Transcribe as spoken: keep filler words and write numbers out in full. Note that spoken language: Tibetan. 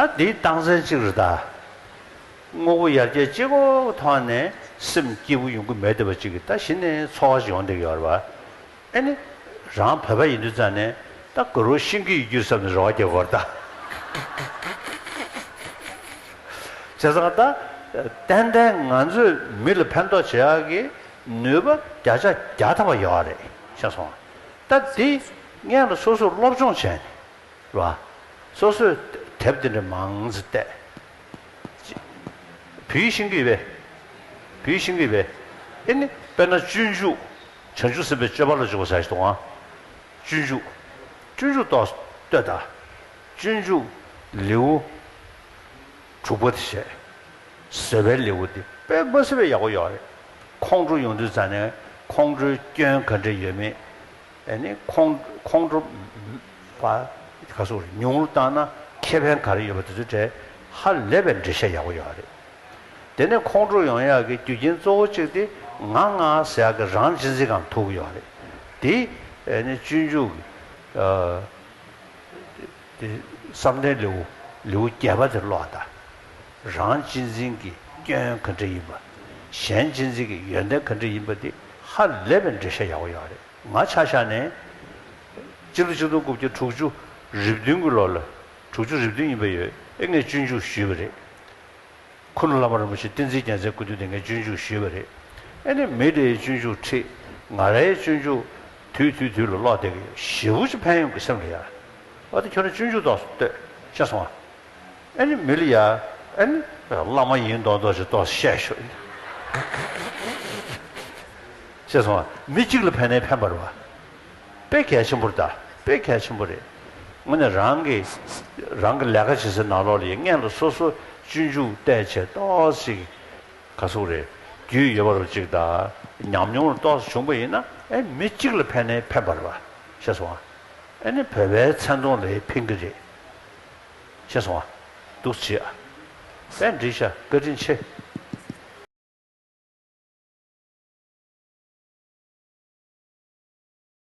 ཨ་འདིའི་རྟགས་མཚན་གཅིག་རེད་ད། དངོས་པོ་ཡར་རྒྱས་གཅིག་པོ་མཐོང་ནས་སེམས་སྐྱིད་པོ་ཡོང་གི་མེད་བསྡད་པ་གཅིག་གིས་ད་གཞི་ནས་ཚོར་བ་ཞིག་ཡོང་བསྡད་ཀྱི་ཡོད་རེད་པ། ཨེ་ནི། རང་བོད་པ་ཡིན་དུས་ཙང་ནས་ད་དགའ་རོགས་ཤེས་ཀྱི་ཡོད་རྒྱུ་བསམ་ནས་རེ་བ་རྒྱག་དགོས་རེད་ད། བྱས་ཙང་ད། ཏན་ཏན་ང་ཚོས་མི་ལ་ཕན་ཐོགས་བྱེད་ཡག་གི་ནུས་པ་བརྒྱ་ཆ་བརྒྱ་ཐམ་པ་ཡོད་རེད། ཤེས་སོང་ང་། ད་འདི་སྔོན་ལ་སོ་སོས་སློབ་སྦྱོང་བྱས་ནས། རེད་བ། སོ་སོས་དེབ་འདི་འདྲ་མང་ཙམ་བལྟས། བོད་ཡིག་ཤེས་ཀྱི་ཡོད་པས། བོད་ཡིག་ཤེས་ཀྱི་ཡོད་པས། ཨེ་ནི་དཔེར་ན་སྤྱོད་འཇུག་བྱང་ཆུབ་སེམས་དཔའི་སྤྱོད་པ་ལ་འཇུག་པ་ཟེར་ཞིག་འདུག་ཨང་། སྤྱོད་འཇུག་སྤྱོད་འཇུག་ཏོག་ཙམ་ལྟོས་དང་། སྤྱོད་འཇུག་ལེའུ་དྲུག་པ་དེ་བྱས། བཟོད་པའི་ལེའུ་དེ་དཔེ་མ་སྲིད་པའི་ཡག་པོ་ཡོད་རེད། ཁོང་ཁྲོ་ཡོང་དུས་ཙང་ནས་ཁོང་ཁྲོའི་སྐྱོན་ག་འདྲ་ཡོད་མེད། ཨ་ནི་ཁོང་ཁོང་ཁྲོ་བ་ག་སོགས་ཉུང་རུ་བཏང་ན་ཁེ་ཕན་ག་རེ་ཡོད་པ་དེ་ཚོའི་གྲས་ཧ་ལས་པའི་འགྲེལ་བཤད་ཡག་པོ་ཡོད་རེད། དེ་ནས་ཁོང་ཁྲོ་ཡོང་ཡག་གི་རྒྱུ་རྐྱེན་གཙོ་བོ་གཅིག་དེ་ང་ང་ཟེར་ཡག་གི་རང་གཅེས་འཛིན་སྒང་ཐུག་གི་ཡོད་རེད། དེ་ཨ་ནི་སྤྱོད་འཇུག་གི་ཨ། དེ་བསམ་གཏན་ལེའུ་ལེའུ་བརྒྱད་པ་དེ་ཀློག་དང་། རང་གཅེས་འཛིན་གྱི་སྐྱོན་ག་འདྲ་ཡིན་པ། གཞན་གཅེས་འཛིན་གྱི་ཡོན་ཏན་ག་འདྲ་ཡིན་པ་དེ་ཧ་ལས་པའི་འགྲེལ་བཤད་ཡག་པོ་ཡོད་རེད། ང་ཆ་བཞག་ནས། སྤྱི་ལོ་ཆིག་སྟོང་དགུ་བརྒྱ་དྲུག་ཅུ་རེ་བདུན་གྱི་ལོ་ལ། དྲུག་ཅུ་རེ་བདུན་ཡིན་པ་ཡོད། ཨེ་ངས་སྤྱོད་འཇུག་ཞུས་པ་རེད། ཁུ་ནུ་བླ་མ་རིན་པོ་ཆེ་བསྟན་འཛིན་རྒྱལ་མཚན་སྐུ་དུས་དེ་ངས་སྤྱོད་འཇུག་ཞུས་པ་རེད། ཨེ་ནི་མི་དེའི་སྤྱོད་འཇུག་ཁྲིད། ང་རའི་སྤྱོད་འཇུག་དུས་དུས་དུས་ལ་ཀློག་བསྡད་ཀྱི་ཡོད། ཞེ་པོ་ཅིག་ཕན་ཡོང་གི་སེམས་ལ་ཡ། འོ་དེ་ཁྱོད་རང་སྤྱོད་འཇུག་ཏོག་ཙམ་ལྟོས། ཤེས་སོང་ང་། ཨེ་ནི་མི་ལ་ཡ། ཨེ་ནི་བླ་མ་ཡིན་མདོག་མདོག་ཅིག་ཏོག་ཙམ་བཤད་ཤོག། ཤེས་སོང་ང་། མི་གཅིག་ལ་ཕན་ནའི་ཕན་པ་རེད་བ། དཔེ་གལ་ཆེན་པོ་རེད་ད། དཔེ་གལ་ཆེན་པོ་རེད། དངོས་གནས་རང་གི་རང་གི་ལས་ཀ་བྱེད་སའི་ནང་ལོགས་ལ་ཡིན་སྔོན་ལ་སོ་སོ་སྤྱོད་འཇུག་བལྟས་བྱས་ཏོག་ཙམ་ག་ཟེར་དགོས་རེད། རྒྱུས་ཡོད་པ་རུ་གཅིག་དང་ཉམས་མྱོང་རུ་ཏོག་ཙམ་བྱུང་པ་ཡིན་ན། ཨེ་མི་གཅིག་ལ་ཕན་ནའི་ཕན་པ་རེད་བ། ཤེས་སོང་ང་། ཨེ་ནི་བོད་པའི་མཚན་མཐོང་ལ་ཕན་གྱི་རེད། ཤེས་སོང་ང་། འདུག་སེ་བྱེད་ཨ། དཔེ་འགྲིག་ཤག། བཀའ་དྲིན་ཆེ།